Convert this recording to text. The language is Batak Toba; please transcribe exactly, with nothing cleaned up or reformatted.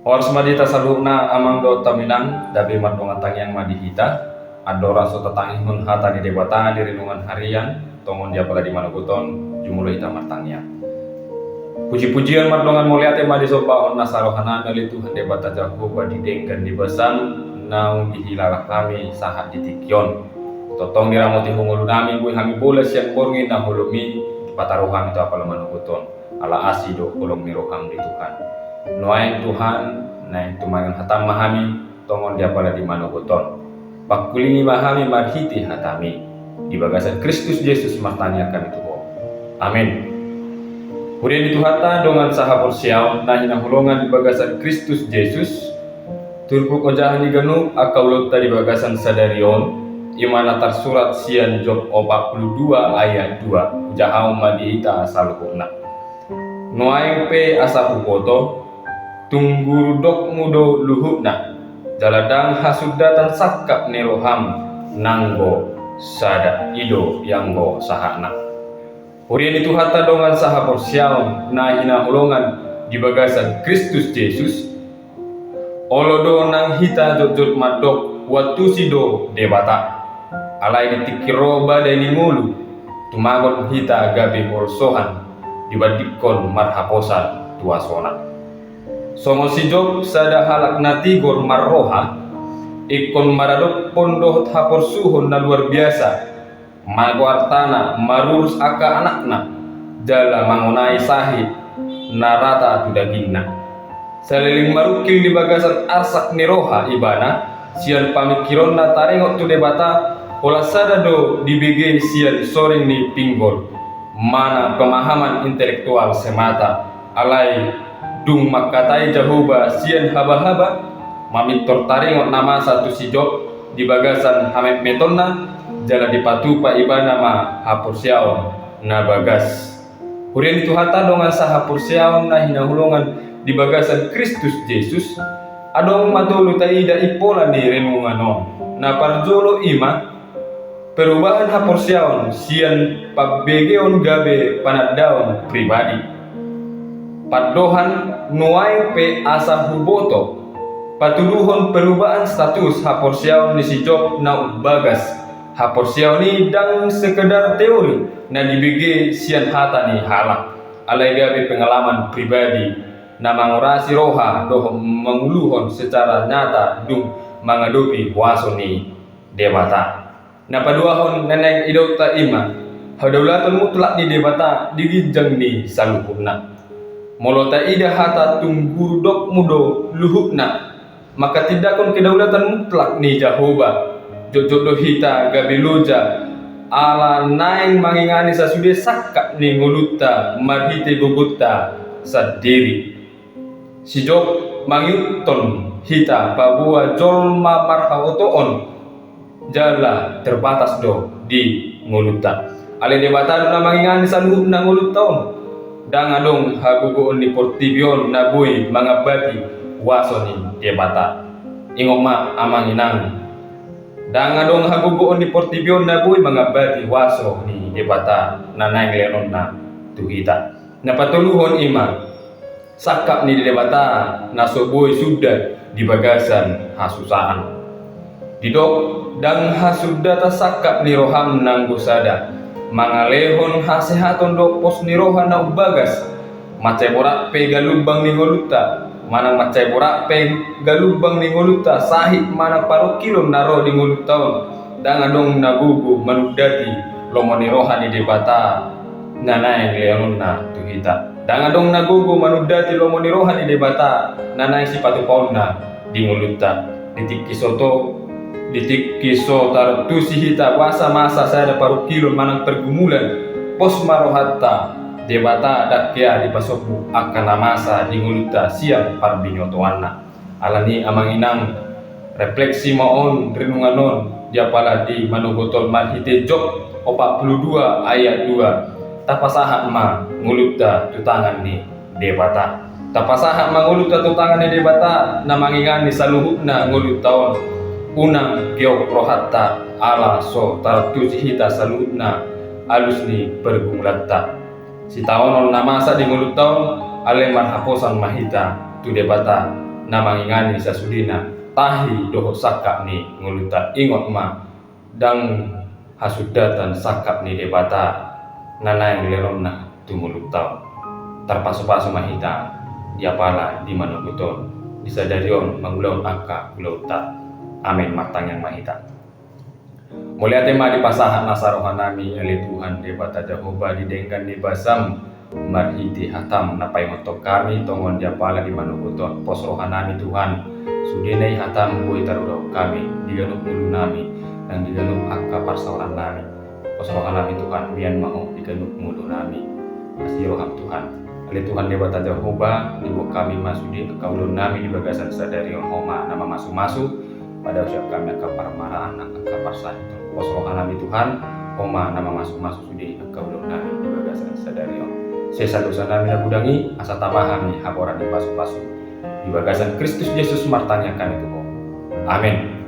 Horas ma di hita saluhutna amang dohot hamu inang, gabe mardongan tangiang ma di hita. Andorang so tatangihon hata ni Debata di renungan harian, tongon di apala di manogot on, jumolo hita martangiang. Puji-pujian mardongan mauliate ma disombahon nasa rohanami ale Tuhan Debata Jahowa di denggan ni basam, naung dihilala hami sahat di tingki on. Tongtong diramoti Ho ngolunami, boi hami bolas sian borngin na holongmi, dipataru hami tu apala manogot on. Ala asi do holong ni roham ale Tuhan. Nuaeng Tuhan, naeng tumangihon hatam ma hami, tongon di apala di manogot on. Pangkulingi ma hami marhite hatami. Di bagasan Kristus Jesus martangiang hami tu Ho. Amin. Huria ni Tuhanta dongan sahaporseaon na hinaholongan di bagasan Kristus Jesus, turpuk ojahan ni ganup angka ulaonta di bagasan sadari on, i ma na tarsurat sian Job opat pulu dua ayat dua, hujahahon ma di hita saluhutna. Nuaeng pe asa huboto, tung gurudokmu do luhutna, jala ndang hasundatan sangkap ni roham nanggo sada, i do ianggo sahatna. Huria ni Tuhanta dongan sahaporseaon na hinaholongan di bagasan Kristus Jesus, olo do nang hita jotjot mandok huantusi do Debata. Alai di tingki ro badai ni ngolu, tumagon hita gabe holsoan dibandingkon marhaposan tu huasona. Songon si Job sada halak na tigor marroha, ingkon maradophon dohot haporsuhon na luar biasa, mago artana, marurus angka anakna, jala mangonai sahit na rata tu dagingna. Saleleng marungkil di bagasan arsak ni roha ibana, sian pamingkironna taringot tu Debata, holan sada do dibege sian soring ni pinggol manang pemahaman intelektual semata. Alai dung mangkatai Jahowa sian habahaba, mamintor taringot na masa tu si Job di bagasan hametmetonna, jala dipatupa ibana ma haporseaon na bagas. Huria ni Tuhanta dongan sahaporseaon na hinaholongan di bagasan Kristus Jesus, adong ma tolu taida impola ni renungan on. Na parjolo i ma perubahan haporseaon sian pambegeon gabe panandaon pribadi. Pandohan nuaeng pe asa huboto, patuduhon perubahan status haporseaon ni si Job na umbagas. Haporseaon i ndang sekedar teori na dibege sian hata ni halak, alai gabe pengalaman pribadi na mangorasi roha dohot manguluhon secara nyata dung mangadopi huaso ni Debata. Na paduahon na naeng idaonta i ma hadaulaton mutlak ni Debata di ginjang ni saluhutna. Molo taida hata tung gurudokmu do luhutna, manghatindanghon kedaulatan mutlak ni Jahowa. Jotjot do hita gabe loja ala naeng mangingani sasude sangkap ni ngolunta marhite gogonta sandiri. Si Job mangihuthon hita paboa jolma marhabotoon jala terbatas do di ngolunta. Alai Debata do na mangingani saluhutna ngolunta on. Ndang adong hagogoon ni portibi on na boi mangambati huaso ni Debata. Ingot ma amang inang, ndang adong hagogoon ni portibi on na boi mangambati huaso ni Debata na naeng lehononna tu hita. Na patoluhon i ma sangkap ni Debata na so boi sundat di bagasan hasusaan. Didok, ndang hasundatan sangkap ni roham nanggo sada, mangalehon hasehaton dohot pos ni roha na umbagas. Mansai borat pe galumbang ni ngolunta, manang mansai borat pe galumbang ni ngolunta, sahit manang parungkilon na ro di ngolunta on, ndang adong na gogo manundati lomo ni roha ni Debata na naeng lehononna tu hita. Ndang adong na gogo manundati lomo ni roha ni Debata na naeng sipatupaonna di ngolunta. Di tingki so to, di tingki so tarantusi hita boasa masa sada parungkilon manang pergumulan, pos ma rohanta, Debata ndang hea dipasombu angka na masa di ngolunta sian parbinotoanna. Alani amang inang, refleksi ma on renungan on di apala di manogot on marhite Job opat pulu dua ayat dua. Tapasahat ma ngolunta tu tangan ni Debata. Tapasahat ma ngolunta tu tangan ni Debata na mangingani saluhutna ngolunta on. Unang geok rohanta ala so tarantusi hita saluhutna alus ni pergumulanta. Sitaonon na masa di ngolunta on, alai marhaposan ma hita tu Debata na mangingani sasudena tahi dohot sangkap ni ngolunta. Ingot ma, ndang hasundatan sangkap ni Debata na naeng lehononna tu ngolunta on. Tarpasupasu ma hita di apala di manogot on, di sadari on mangulahon angka ulaonta. Amen. Martangiang ma hita. Mauliate ma dipasahat nasa rohanami, ale Tuhan Debata Jahowa, di denggan ni basam, marhite hatam na paingothon hami tongon di apala di manogot on. Pos rohanami Tuhan, sudena i hatam boi tarulahon hami di ganup ngolunami nang di ganup angka parsaorannami. Pos rohanami Tuhan, mian ma Ho di ganup ngolunami. Asi roham Tuhan. Ale Tuhan Debata Jahowa, diboan hami ma sude angka ulaonnami di bagasan sadari on. Ho ma na mamasumasu, padaosi hami angka parmaraan, angka parsahiton. Pos rohanami Tuhan, Ho ma na mamasumasu sude angka ulaonnami di bagasan sadari on. Sesa dosanami na godang i, asa tama hami haboran ni pasupasu di bagasan Kristus Jesus martangiang hami tu Ho. Amen.